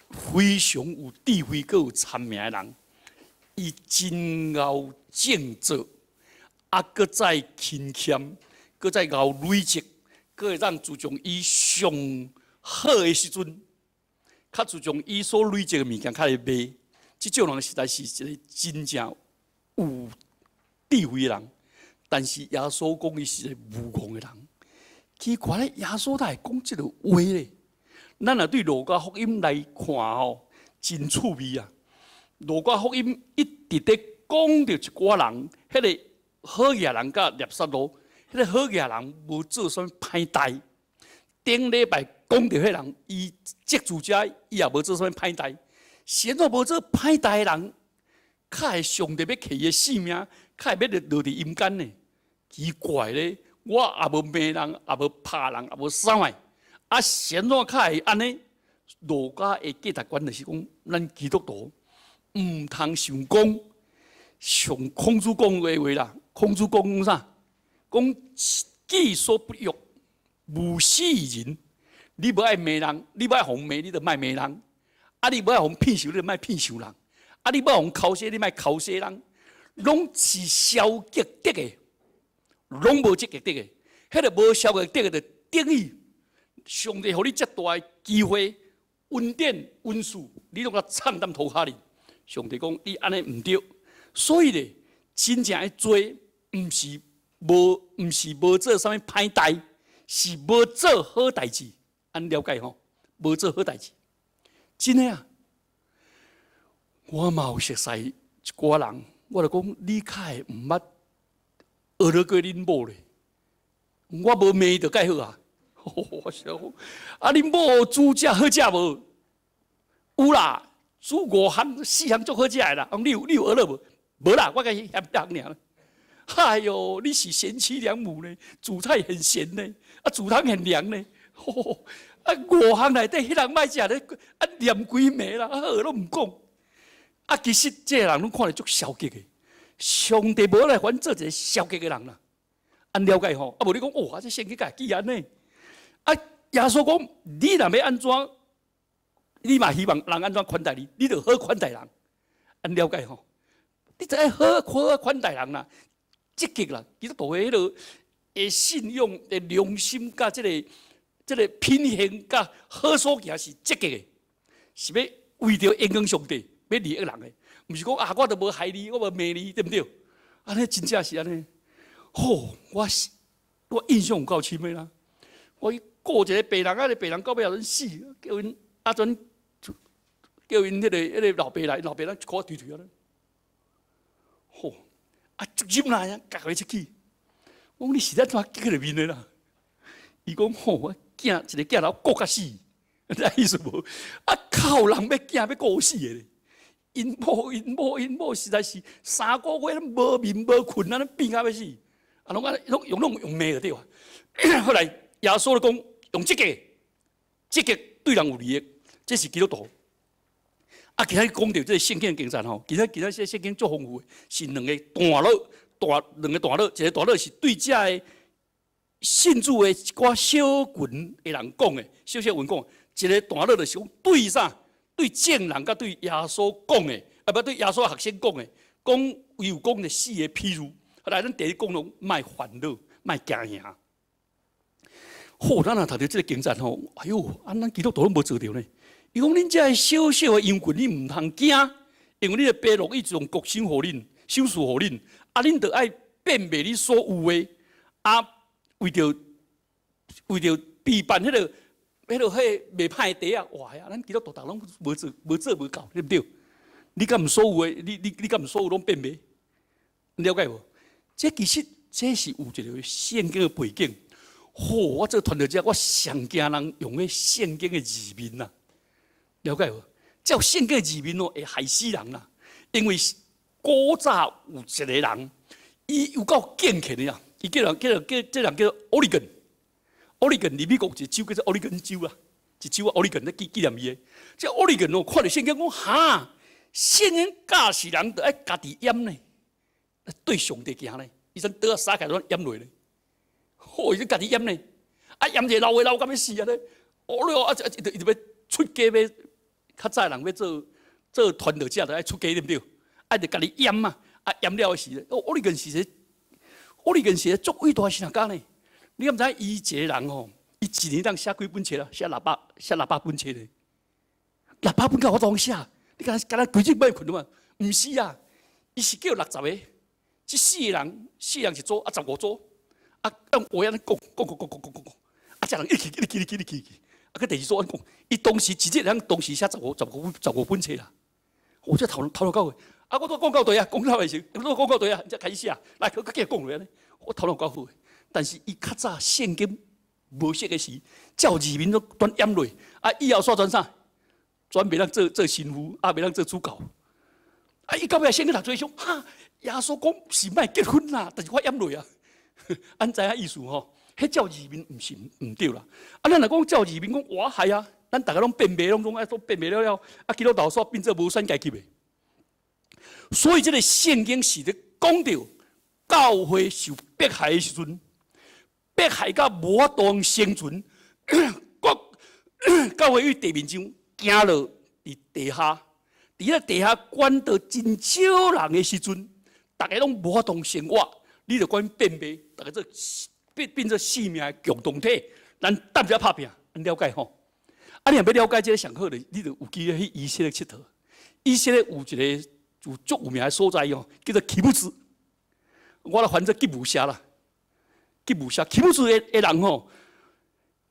非常有智慧、閣有聰明的人，伊真𠢕種作，啊，閣再勤儉，閣再𠢕累積，閣會當注重伊上好的時陣，較注重伊所累積的物件較會賣。這種人實在是一個真正有智慧的人，但是耶穌講伊是一個無戇的人。奇怪咧，耶穌哪會講這個話咧？咱若對路加福音來看吼，真趣味啊！路加福音一直咧講著一寡人，彼個好額人佮拿撒羅，彼個好額人無做啥物歹代。頂禮拜講著彼人，伊積住遮，伊也無做啥物歹代。是按怎無做歹代的人，較會上帝欲揢伊的性命，較會欲落佇陰間呢？奇怪咧，我也無罵人，也無拍人，也無啥物。啊，是按怎較會按呢？路加的價值觀就是講，咱基督徒毋通想講，像孔子講的話啦。孔子講啥？講己所不欲，勿施於人。你無愛罵人，你欲予人罵，你就莫罵人。啊，你無愛予人騙受，你就莫騙受人。啊，你欲予人剾洗，你莫剾洗人。攏是消極的的，攏無積極的的。彼個無消極的，就等於上帝予你遮大的機會、恩典、恩賜，你攏共藏踮塗跤裡。上帝講你按呢毋對，所以咧，真正的罪毋是無做啥物歹代，是無做好代誌。按了解吼，無做好代誌，真的啊！我嘛有熟似一寡人，我就講你較會毋捌學著過恁某咧，我無罵伊就蓋好啊。我想，啊，恁某煮食好食無？有啦，煮五項四項足好食的啦。你有學落無？無啦，我共伊嫌鹹爾。哎喲，你是賢妻良母呢，煮菜很鹹呢，啊，煮湯很涼呢。啊，五項內底彼人歹食咧，啊，念規暝啦，啊，好攏毋講。啊，其實這個人攏看咧足消極的，上帝無來煩做一個消極的人啦。按了解吼，啊，無你講哦，啊，這聖經會記按呢？啊，耶穌講，你若欲按怎，你嘛希望人按怎款待你，你就好款待人。按了解吼，你就愛好好款待人啦，積極啦。基督徒的彼個的信仰的良心，佮這個品行，佮好所行是積極的，是欲為著榮光上帝，欲利益人的，毋是講啊，我都無害你，我無罵你，對毋對？按呢真正是按呢。吼，我是我印象有夠深的啦。我去顧一個病人，啊，個病人到尾仔陣死，叫𪜶阿陣叫𪜶彼個老爸來，老爸來一箍推推啊。吼，啊，足忍耐啊，共伊出去。我講你是按怎激彼個面的啦？伊講吼，我囝一個囝頭顧甲死，知意思無？啊，靠人欲囝欲顧死的咧。𪜶某𪜶某𪜶某實在是3個月無眠無睏，按呢變甲欲死。啊，攏按呢攏用攏用罵就對啊。後來耶穌就講用積極，積極對人有利益，這是基督徒。啊，今仔講著這個聖經經節吼，今仔這聖經足豐富的，是兩個段落，大兩個段落，一個段落是對這个信主的一寡小群的人講的，小小群講，一個段落就是講對啥？對眾人佮對耶穌講的，啊，不對耶穌學生講的，講伊有講的四個譬喻。後來咱第一講攏莫煩惱，莫驚惶。好，咱若讀著這個經節吼，哎喲，啊，咱基督徒攏無做著呢。伊講恁這个小小的羊群，你毋通驚，因為你的爸樂意將國賞予恁，賞賜予恁，啊，恁著愛變賣你所有的，啊，為著備辦彼個袂歹的地仔，哇呀，咱基督徒逐攏無做無做無夠，對毋對？你敢毋所有的，你敢毋所有攏變賣？你了解無？這其實這是有一個聖經的背景。好，我這傳到這，我上驚人用彼聖經的字面啦，了解無？這聖經的字面哦，會害死人啦。因為古早有一個人，伊有夠敬虔的啊，伊叫人叫叫這人叫奧利根，奧利根佇美國有一個州叫做奧利根州啊，一州奧利根咧紀念伊的。這奧利根哦，看著聖經講哈，聖經教示人著愛家己閹呢，對上帝行呢，伊陣桌仔撒開攏閹落咧。吼，伊家己閹呢，啊閹者老的老甲欲死啊咧，哦喲，啊伊就欲出家欲較早人欲做做傳道者，就愛出家對毋對？愛著家己閹嘛，啊閹了的時，哦，奧利根是個，奧利根是個足偉大神學家呢。你敢知伊一個人吼，伊一年當寫幾本冊啦？寫六百，寫六百本冊咧。六百本夠我當寫？你敢敢若規日欲睏嘛？毋是啊，伊是叫六十個，這四個人，四個人一組，啊十五組，啊用話按呢講講講講講講講，啊這人一起一起一起一起，啊閣第二組按講，伊同時一日通同時寫十五本冊啦。我這頭頭腦夠的，啊我都講到對啊，講到的時，我都講到對啊，才開始寫，來閣繼續講落按呢，我頭腦夠好的。但是伊較早聖經無識的時，照字面攏全掩落，啊以後煞轉啥？轉袂當做做神父，啊袂當做主教。啊伊到尾聖經讀做想，哈耶穌講是莫結婚啦，但是我掩落啊。按知影意思吼？彼照字面毋是毋對啦。啊，咱若講照字面講，哇係啊，咱逐家攏變賣攏總愛都變賣了了，啊基督徒煞變做無產階級的。所以這个聖經是咧講著教會受迫害的時陣，迫害到無法度生存，國教會於地面上行落佇地下，佇咧地下管到真少人的時陣，逐家攏無法度生活，你就管變賣，逐家做變變做性命的共同體，咱踮遮拍拚，你了解吼？啊，你若欲了解這个上好咧，你就有機會去以色列𨑨迌。以色列有一个有足有名的所在哦，叫做基布茲。我來翻做吉姆社啦，吉姆社，基布茲的的人吼，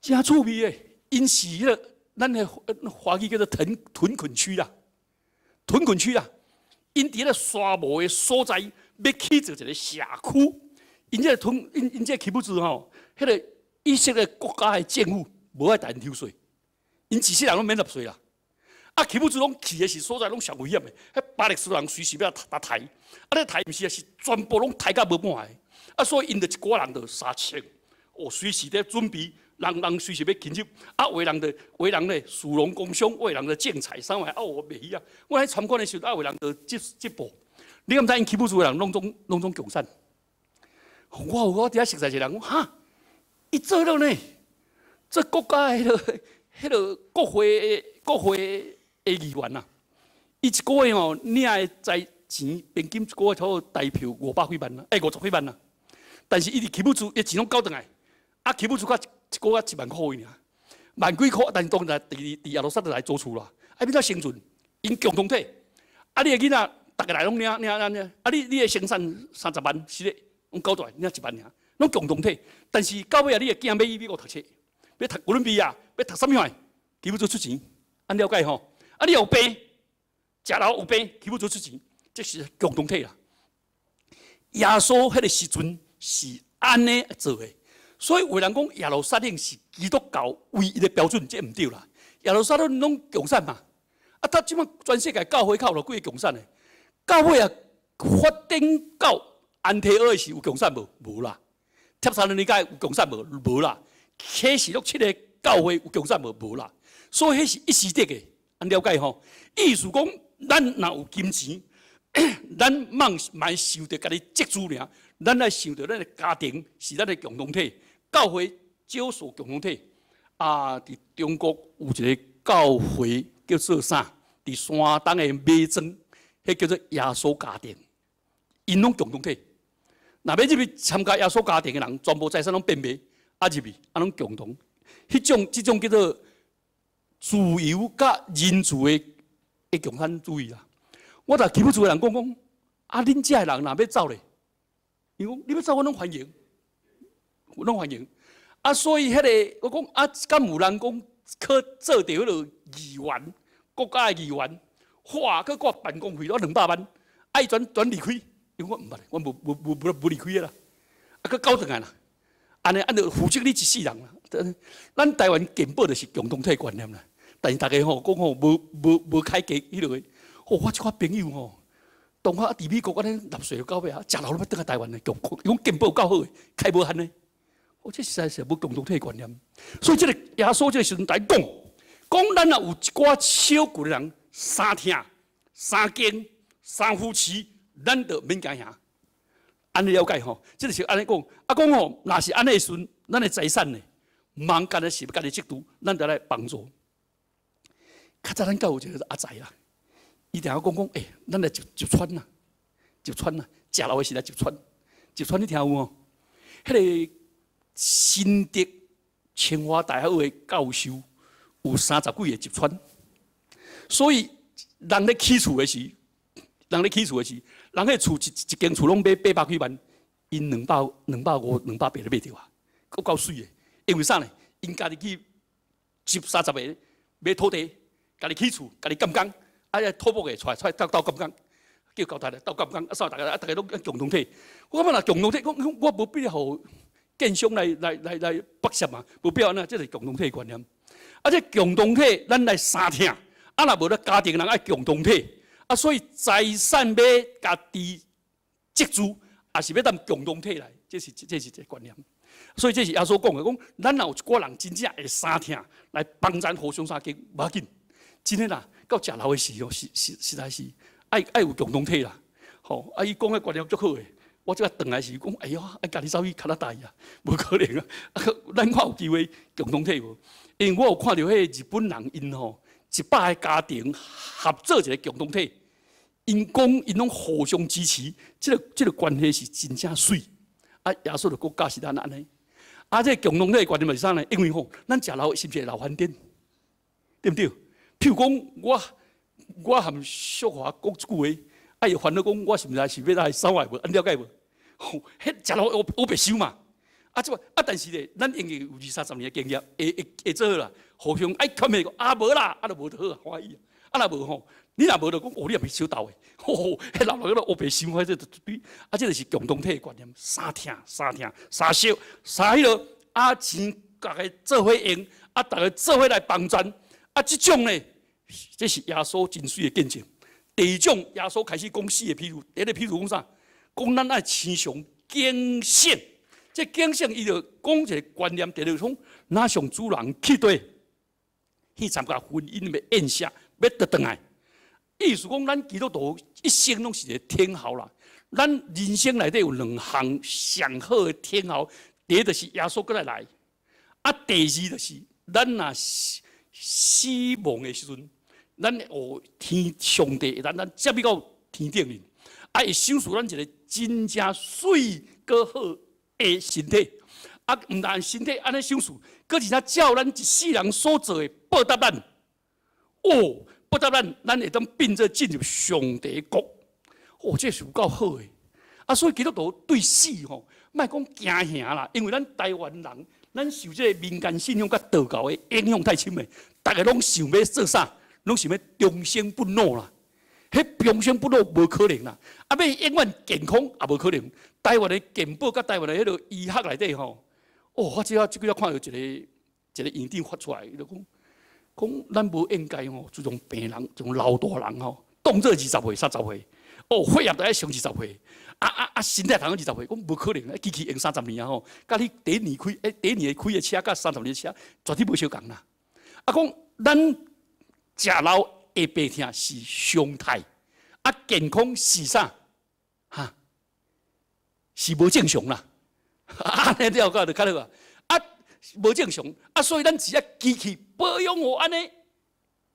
誠趣味的，𪜶是彼个咱的華語叫做屯屯墾區啦，屯墾區啦，𪜶佇彼個沙漠的所在，欲起造一個社區，𪜶這个屯，𪜶𪜶這个基布茲吼，彼个以色列國家的政府無愛共𪜶抽稅，𪜶一世人攏免納稅啦。啊，基布茲攏去的是所在攏上危險的，彼巴勒斯坦人隨時欲來刣，啊，咧刣毋是啊，是全部攏刣甲無半个。啊，所以𪜶就一寡人就相穿，哦，隨時咧準備，人人隨時欲進入。啊，有的人就有的人咧士農工商，有的人就種菜，啥物啊，我袂曉啊。我去參觀的時陣，啊，有的人就織織布。你敢知𪜶基布茲的人攏總攏總共產？我有我佇遐熟似一個人講，哈，伊做了呢，做國家彼个彼个國會國會的議員啊，伊一個月吼領的財錢平均一個月差不多台票五百幾萬啦，欸五十幾萬啦。但是伊佇基布茲，伊錢攏繳轉來，啊基布茲才一個月一萬箍爾，萬幾箍，但是當然佇佇耶路撒冷來租厝啦，啊欲按怎生存？𪜶共同體，啊你的囡仔逐家來攏領領領領，啊你你的生產三十萬，是咧，攏繳轉來領一萬爾，攏共同體。但是到尾啊，你的囝欲去美國讀冊，欲讀哥倫比亞，欲讀啥物款，基布茲出錢，按了解吼？啊你有病，食老有病，基布茲出錢，這是共同體啦。耶穌彼个時陣是按呢做的，所以有人講耶路撒冷是基督教唯一的標準，這毋對啦。耶路撒冷攏共產嘛，啊，他這擺全世界教會較有幾个共產的？教會啊發展到安提阿的時有共產無？無啦。帖撒羅尼迦有共產無？無啦。啟示錄七个教會有共產無？無啦。所以彼是一時的的，按了解吼？意思講，咱若有金錢，咱莫莫想著家己積資爾，咱愛想著咱的家庭是咱的共同體，教會少數共同體。啊，佇中國有一個教會叫做啥？佇山東的馬莊，彼叫做耶穌家庭，𪜶攏共同體。若欲入去參加耶穌家庭的人，全部財產攏變賣，啊入去，啊攏共同。彼種這種叫做自由佮仁慈的的共產主義啦。我共基布茲的人講講，啊，恁遮的人若欲走咧，伊講你欲走，我攏歡迎，我攏歡迎。啊，所以彼个我講啊，敢有人講去做著彼个議員，國家的議員，哇，閣掛辦公費攏200萬，啊，伊轉轉離開，伊講我毋捌，我無無無無無離開的啦，啊，閣交轉來啦，按呢按就負責你一世人啦。咱台灣健保就是共同體觀念啦，但是逐家吼講吼無無無開價彼落的，哦，我這寡朋友吼，當我佇美國按呢納稅到尾啊，食老攏欲轉來台灣的，伊講健保夠好的，開無限的。我這實在是無共同體觀念，所以這个耶穌這个時陣來講，講咱若有一寡小群的人，相疼、相敬、相扶持，咱就免驚嚇。按呢了解吼，這个是按呢講。啊，講吼，若是按呢時陣，咱的財產呢，毋通干焦是欲家己積儲，咱著來幫助。較早咱教有一个阿仔啦，伊定講講，欸，咱來集集村啦，集村啦，食老的時來集村，集村你聽有無？彼個新竹清華大學的教授有三十幾个集村，所以人咧起厝的時，人咧起厝的時，人彼厝一一間厝攏買八百幾萬，𪜶250、250、280就買著啊，閣夠媠的。因為啥呢？𪜶家己去集三十个買土地，家己起厝，家己監工，啊，土木的出來出來鬥鬥監工，叫交代來鬥監工，啊，啥逐个啊，逐个攏共同體。我感覺若共同體，我我無必要予建商來來來來剝削嘛，無必要按呢，這是共同體觀念。啊，這共同體，咱來相疼，啊，若無咧家庭人愛共同體，啊，所以財產欲家己積聚，也是欲踮共同體內，這是這是一个觀念。所以這是耶穌講的，講咱若有一寡人真正會相疼來幫咱互相相敬，無要緊。真的啦，到食老的時候，實實實在是愛愛有共同體啦。吼，啊，伊講的觀念足好的。我這個轉來時講，哎喲，愛家己走去較大啊，無可能啊！啊，咱看有機會共同體無？因為我有看著彼個日本人𪜶吼，100個家庭合做一个共同體，𪜶講𪜶攏互相支持，這个這个關係是真正媠。啊，耶穌就閣教示咱按呢。啊，這个共同體的觀念是啥呢？因為吼，咱食老是毋是會鬧翻顛？對毋對？譬如講，我我含淑華講一句話，啊，伊煩惱講我是毋是是欲來騷擾無？按了解無？吼，彼食老烏烏白想嘛。啊，這啊，但是咧，咱已經有二三十年的經驗，會會會做好啦。互相愛勸的，啊無啦，啊就無就好啊，歡喜啊。啊若無吼，你若無就講，哦，你也袂相鬥的，吼吼，彼老老個烏白想，彼這對，啊，這就是共同體的觀念，相疼相疼相惜相彼落，啊錢逐个做伙用，啊逐个做伙來幫贊，啊這種呢，這是耶穌真媠的見證。第二種，耶穌開始講四个譬喻，第一个譬喻講啥？講咱愛常常警醒。這警醒，伊就講一个觀念，第二講，若像主人去佗去參加婚姻的宴席，欲倒轉來。意思講，咱基督徒一生攏是一个等候啦。咱人生內底有兩項上好的等候，第一就是耶穌閣來來，啊，第二就是咱若死亡的時陣，咱有天上帝，咱咱接去到天頂面，啊，會賞賜咱一个真正媠閣好的身體，啊，毋但身體按呢賞賜，閣而且照咱一世人所做的報答咱，哦，報答咱，咱會當變做進入上帝國，哦，這是有夠好的。啊，所以基督徒對死吼，莫講驚嚇啦，因為咱台灣人，咱受這个民間信仰佮道教的影響太深的，逐个攏想欲做啥，攏想欲長生不老啦。彼長生不老無可能啦，啊，欲永遠健康也無可能。台灣的健保佮台灣的彼个醫學內底吼，哦，我這下這幾日看著一个一个院長發出來，伊就講講咱無應該吼，這種病人，這種老大人吼，當做20歲、30歲，哦，血壓都愛上20歲，啊啊啊，身體通二十歲，講無可能，機器用三十年啊吼，佮你第一年開，欸，第一年開的車佮30年的車，絕對無相仝啦。啊，講咱食老的病痛是常態，啊，健康是啥？哈，是無正常啦。按呢了解就較好啊。啊，無正常，啊，所以咱只要機器保養好按呢，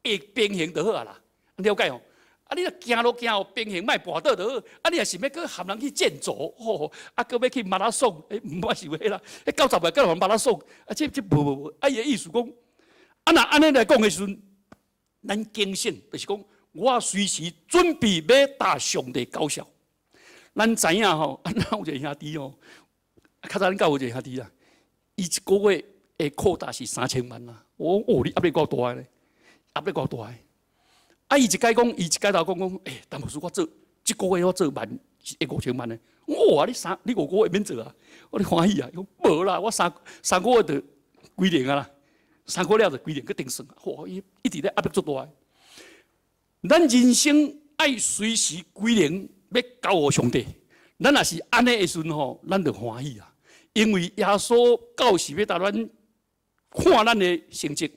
會平衡就好啊啦。了解吼？啊，你若行路行予平衡，莫跋倒就好。啊，你若是欲閣含人去競走，吼，啊，閣欲去馬拉松，欸，毋我是話啦，彼90歲閣來馬拉松，啊，這這無無無，啊，伊的意思講，啊，若按呢來講的時陣，咱警醒，就是講，我隨時準備欲踏上帝搞笑。咱知影吼，啊，咱有一个兄弟吼，較早咱教有一个兄弟啦，伊一个月的擴大是3000萬啦。我哦，你壓力夠大咧，壓力夠大。啊，伊一擺講，伊一擺頭講講，欸，陳牧師，我做這個月我做萬一5000萬呢。哇，你三你5個月免做啊？我你歡喜啊？伊講無啦，我三三個月就歸零啊啦，三個月了就歸零，閣重算。哇，伊一直咧壓力足大。咱人生愛隨時歸零，欲交予上帝。咱若是按呢的時陣吼，咱就歡喜啊！因為耶穌到時欲帶咱看咱的成績，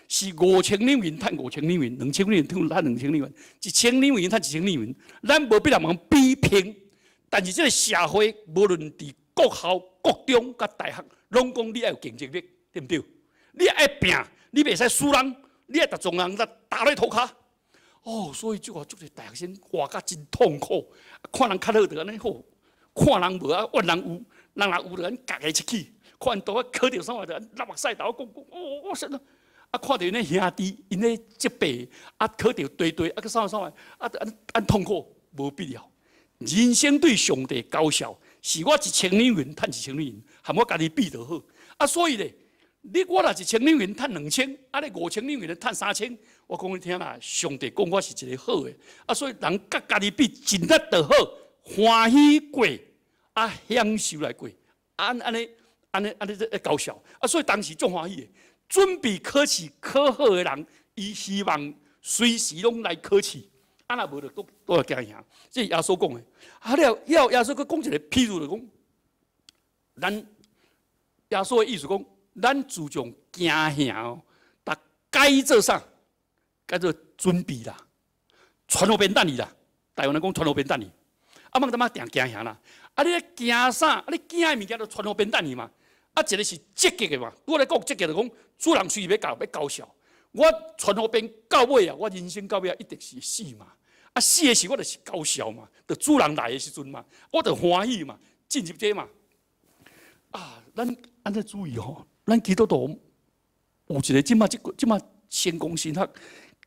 是5000兩銀趁5000兩銀，2000兩銀趁2000兩銀，1000兩銀趁1000兩銀。咱無必要通比拼，但是這个社會無論佇國校、國中佮大學，攏講你愛有競爭力，對毋對？你愛拼，你袂使輸人，你愛共眾人來打咧塗跤。哦，所以這個足濟大學生活甲真痛苦，看人較好就按呢好，看人無啊怨人有，人若有就按家己出去，看𪜶拄仔考著啥就按流目屎流講講，哦，我說啊，看著𪜶的兄弟，𪜶咧責備，啊，考著對對，啊，閣啥啥啊，按按痛苦，無必要。人生對上帝交涉，是我一千兩銀趁一千兩銀，含我家己比就好。啊，所以咧，你我若一千兩銀趁2000，啊，你5000兩銀趁3000，我講你聽啦，上帝講我是一個好的，啊，所以人佮家己比盡力就好，歡喜過，啊，享受來過，按按呢，按呢，按呢這交涉，啊，所以當時足歡喜的，準備考試考好的人，伊希望隨時攏來考試。啊，若無就閣閣來驚嚇，這是耶穌講的。啊了，了耶穌閣講一個譬如就講，咱耶穌的意思講，咱注重驚嚇哦，逐該做啥？該做準備啦，傳予便等你啦。台灣人講傳予便等你，啊，莫淡仔定驚嚇啦。啊，你咧驚啥？啊，你驚的物件都傳予便等你嘛。啊，一個是積極的嘛。我咧講積極就講，主人隨時欲到欲交涉。我傳予便到尾啊，我人生到尾啊，一定是死嘛。啊，死的時我就是交涉嘛，就主人來的時陣嘛，我就歡喜嘛，進入這嘛。啊，咱按呢注意吼，咱基督徒有一個這馬這個這馬成功神學，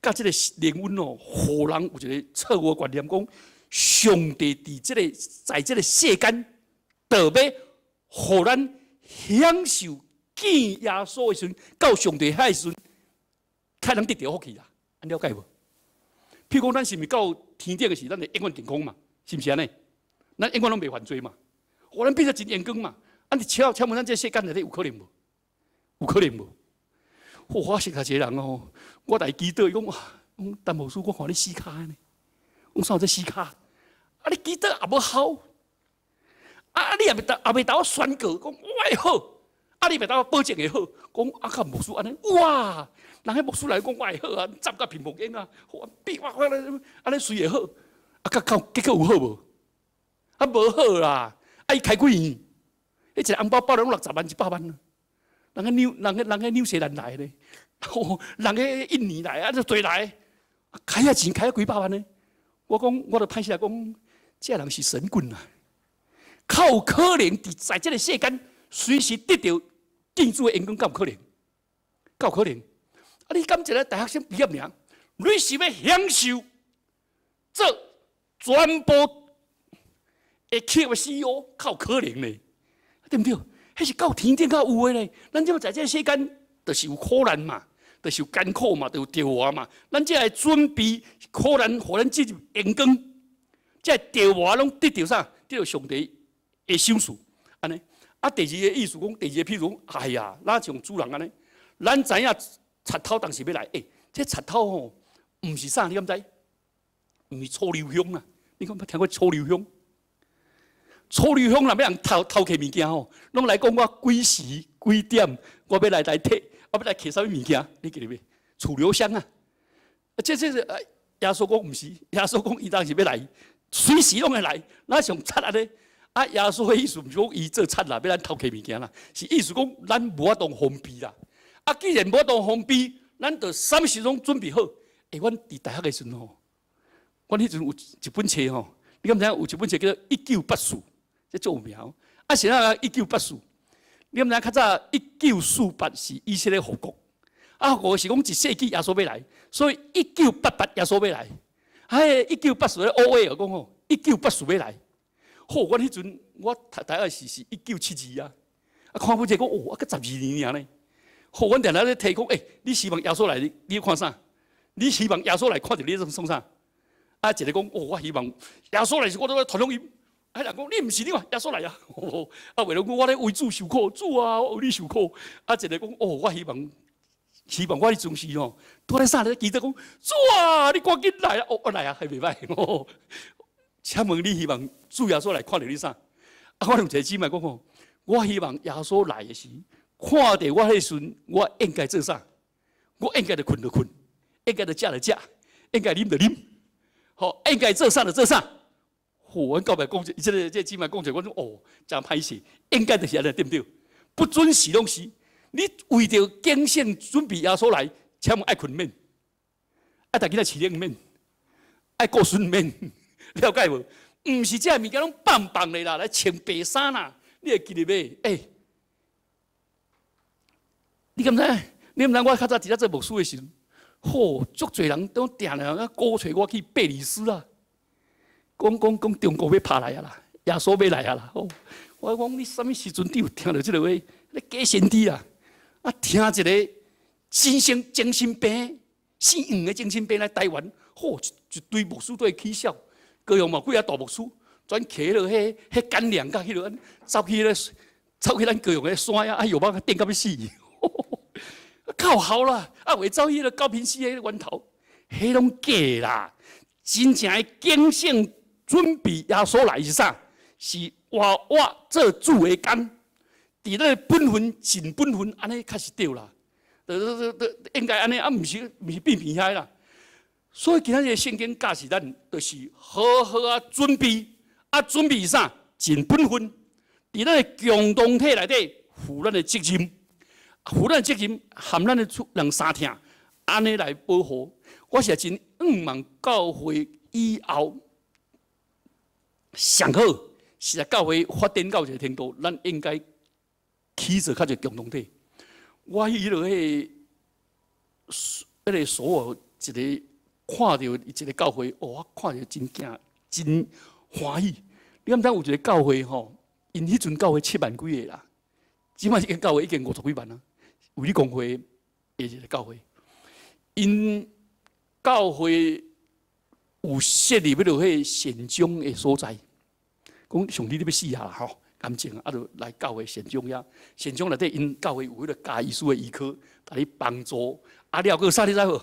佮這個靈恩哦，予人有一個錯誤觀念，講上帝佇這個在這個世間，特欲予咱享受見耶穌的時陣，到上帝遐的時陣，較能得著福氣啦，按了解無？譬如講，咱是毋是到天頂的時，咱會永遠健康嘛？是毋是按呢？咱永遠攏袂犯罪嘛？予咱變做真陽光嘛？啊，你請請問咱這個世間內底有可能無？有可能無？我識一個人哦，我來祈禱，伊講哇，講陳牧師，我看你死跤呢，講啥這死跤？啊，你祈禱也無效，啊，你也袂也袂當我宣告，講我會好，啊，你袂當我保證會好，講啊，佮牧師按呢，哇，人彼牧師來講我會好啊，站甲屏幕間啊，比我我按呢隨會好，啊，結果結果有好無？啊，無好啦，啊，伊開幾院？彼一個紅包包了攏60萬、100萬啊！人彼紐，人彼人彼紐西蘭來的，人彼印尼來，啊，就濟來，開遐錢開遐幾百萬呢？我講，我就歹勢來講，這人是神棍啊！較有可能佇在這個世間隨時得著見主的榮光，敢有可能？敢有可能？啊！你敢一個大學生畢業爾，你是欲享受做全部的企業 CEO，較有可能呢？對毋對？彼是到天頂較有的咧。咱這馬在這個世間，就是有苦難嘛，就是有艱苦嘛，就有著磨嘛。咱這會準備苦難，予咱進入榮光。這著磨攏得著啥？得著上帝的賞賜。按呢？啊，第二個意思講，第二個譬如講，哎呀，若像主人按呢，咱知影賊偷當時欲來，欸，這賊偷吼，毋是啥？你敢知？毋是楚留香啊！你敢捌聽過楚留香？楚留香若欲人偷偷摕物件吼，攏來講我幾時幾點，我欲來來提，我欲來摕啥物物件？你記得袂？楚留香啊！這這是耶穌講毋是，耶穌講伊當時欲來，隨時攏會來，若像賊按呢？啊，耶穌的意思毋是講伊做賊啦，欲咱偷摕物件啦，是意思講咱無法度防備啦。啊，既然無法度防備，咱就啥物時攏準備好。欸，阮佇大學的時陣吼，阮彼陣有一本冊吼，你敢知影有一本冊叫做《一九八四》，這足有名。啊，是按怎一九八四？你敢知影較早一九四八是以色列復國，啊，復國是講一世紀耶穌欲來，所以1988耶穌欲來。哎，一九八四咧，奧威爾講吼，一九八四欲來。好，阮彼陣我讀大學時是1972啊，啊，看本冊講哦，啊，閣12年爾呢。好，阮定定咧提講，欸，你希望耶穌來，你看啥？你希望耶穌來看著你創啥？啊，一個講，哦，我希望耶穌來時，我都咧傳福音。啊，人講你毋是你看耶穌來啊，啊，為了講我咧為主受苦，主啊，我為你受苦。啊，一個講，哦，我希望，希望我彼陣時吼，拄咧啥咧？記得講，主啊，你趕緊來啊！哦，來啊，還袂歹。請問你希望主耶穌來看著你啥？啊，我有一個姊妹講吼，我希望耶穌來的時，看著我彼時陣，我應該做啥？我應該著睏就睏，應該著食就食，應該啉就啉，好，應該做啥就做啥。吼，阮到尾講這個這個姊妹講者，我講哦，真歹勢，應該就是按呢，對毋對？不準時攏是，你為著警醒準備耶穌來，請問愛睏免？愛逐囡仔飼奶免？愛顧孫免？了解無？毋是這物件攏放放咧啦，來穿白衫啦，你會記得袂？欸，你敢知？你敢知我較早佇咧做牧師的時陣，吼，足濟人都定定啊鼓吹我去貝里斯啊，講講講中國欲拍來啊啦，耶穌欲來啊啦。吼，我講你啥物時陣你有聽著這个話？你假先知啊！啊，聽一个精神病，姓黃的精神病來台灣，吼，一堆牧師都會起痟。高雄嘛幾个大牧師，轉騎落彼干糧佮彼落，走去咱高雄的山啊，啊藥房電到欲死，靠好啦！啊，會走去彼个高屏溪彼个源頭，彼攏假啦！真正的警醒準備耶穌來是啥？是活活做主的工，佇咱的本分盡本分，按呢較是對啦。對對對，應該按呢啊，毋是變變遐啦。所以今仔日聖經教示咱，就是好好啊準備，啊準備啥？盡本分，佇咱的共同體內底負咱的責任，負咱的責任，含咱的主人相疼，按呢來保護。我是真向望教會以後上好，是來教會發展到一個程度，咱應該起做較濟共同體。我去彼個所有一個。看著一個教會，哦，我看著真驚，真歡喜。你敢知有一個教會吼？𪜶彼陣教會7萬幾個啦，這擺這間教會已經50幾萬啊。衛理公會的一個教會，𪜶教會有設立彼落彼善終的所在，講上帝你欲死啊吼，感情啊，就來教會善終遐，善終內底𪜶教會有彼個加醫師的醫科，共你幫助。啊了，閣啥你知無？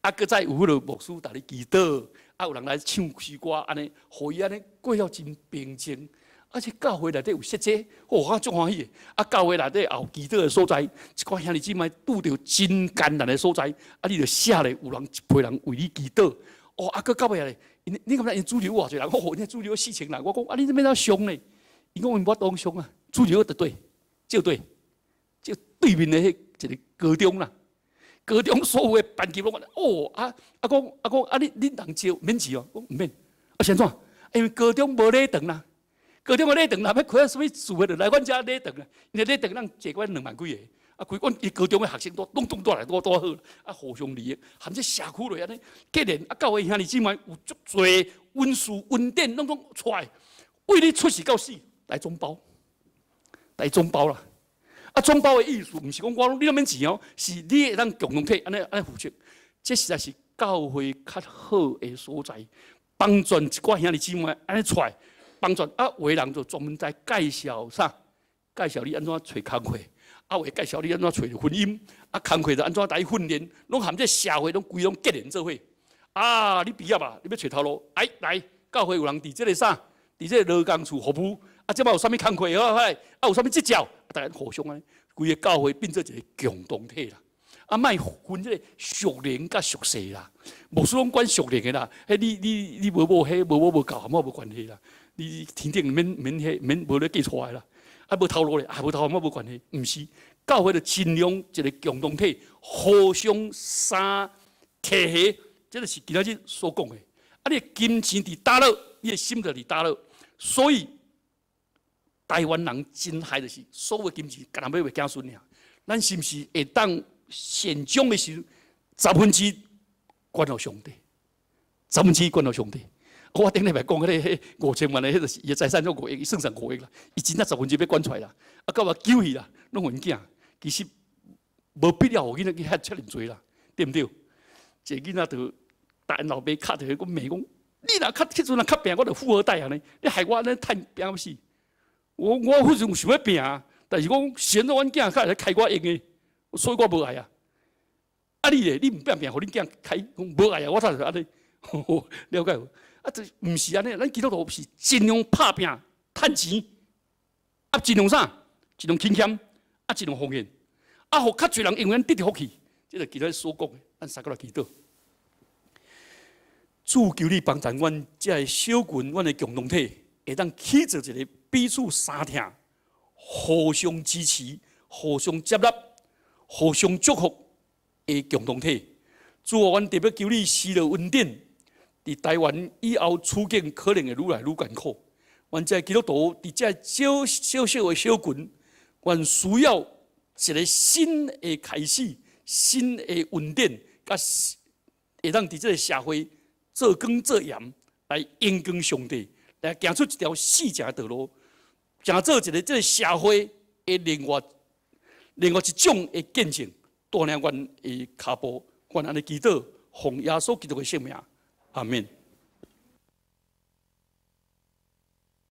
啊，閣再有彼个牧師共你祈禱，啊，有人來唱詩歌，按呢，予伊按呢過了真平靜。而且教會內底有設這，哦，我足歡喜的。啊，教會內底也有祈禱的所在，一寡兄弟姊妹拄著真艱難的所在，啊，你就寫咧，有人一批人為你祈禱。哦，啊，閣到尾咧，你敢知𪜶主日有偌濟人？哦，𪜶主日有4000人。我講啊，你這欲按怎上咧？伊講𪜶無法度上啊，主日就對，就對，就對面的彼一个高中啦。高中所有的班級攏講，哦，啊啊講啊講啊，你恁人招免錢哦？講毋免，啊是按怎？因為高中無禮堂啦，高中的禮堂若欲開啥物聚會，就來阮遮禮堂啦。因為禮堂咱坐阮2萬幾个，啊，規阮伊高中的學生都攏總蹛來拄拄好，啊，互相利益，含這社區落按呢，結連啊，教會兄弟姊妹有足濟恩賜恩典，攏總出來，為你出世到死來總包，來總包啦。啊，總包的意思，毋是講我你攏免錢哦，是你會當共同體按呢按呢付出，這實在是教會較好的所在，幫助一寡兄弟姊妹按呢出來，幫助啊，有的人就專門在介紹啥？介紹你按怎揣工課，啊，有的介紹你按怎揣婚姻，啊，工課就按怎來訓練，攏含這社會攏規攏結連做伙。啊，你畢業啊，你欲揣頭路，哎，來教會有人佇這个啥？佇這個勞工處服務，啊，這擺有啥物工課好啊，啊，有啥物執照？大家互相按呢，規个教會變做一个共同體啦。啊，莫分這个屬靈佮屬世啦。牧師攏管屬靈的啦，彼你無某，彼無某無夠，和我無關係啦。你天頂免免彼免無咧計出來啦。啊，無頭路咧，啊，無頭路和我無關係。毋是，教會就盡量一个共同體，互相相提攜，這个是今仔日所講的。啊，你的金錢佇佗落，你的心就佇佗落，所以。台灣人真害就是所有金錢，干焦欲予子孫爾。咱是毋是會當善終的時1/10捐予上帝，十分之一捐予上帝？我頂禮拜講彼个5000萬的，彼个是伊的財產總5億，算算5億啦。伊真正十分之一欲捐出來啦，啊，到尾救去啦，攏予𪜶囝。其實無必要予囡仔去遐遮爾濟啦，對毋對？一个囡仔就逐𪜶老爸敲電話閣罵講：你若較彼陣若較拚，我就富二代按呢！你害我按呢趁拚欲死。我彼陣有想欲拚啊，但是講先阮囝較會使開我用的，所以我無愛啊。啊你咧，你毋拚拚，予恁囝開，講無愛啊，我才就按呢，了解無？啊，這毋是按呢，咱基督徒是盡量拍拚趁錢，啊盡量啥？盡量勤儉，啊盡量奉獻，啊予較濟人因為咱得著福氣，這個今仔所講的，咱三個來祈禱。主求你幫助阮這个小群，阮的共同體，會當起做一个彼此相疼、互相支持、互相接納、互相祝福的的共同體。主啊，阮特別求你施予恩典，佇台灣以後處境可能會愈來愈艱苦。阮這基督徒佇這小小小的小群，阮需要一個新的開始、新的恩典，佮會當佇這个社會做光做鹽，來榮光上帝，來行出一條四正道路，成做一个這个社會的另外一種的見證，帶領阮的跤步，阮按呢祈禱，奉耶穌基督的聖名，阿門。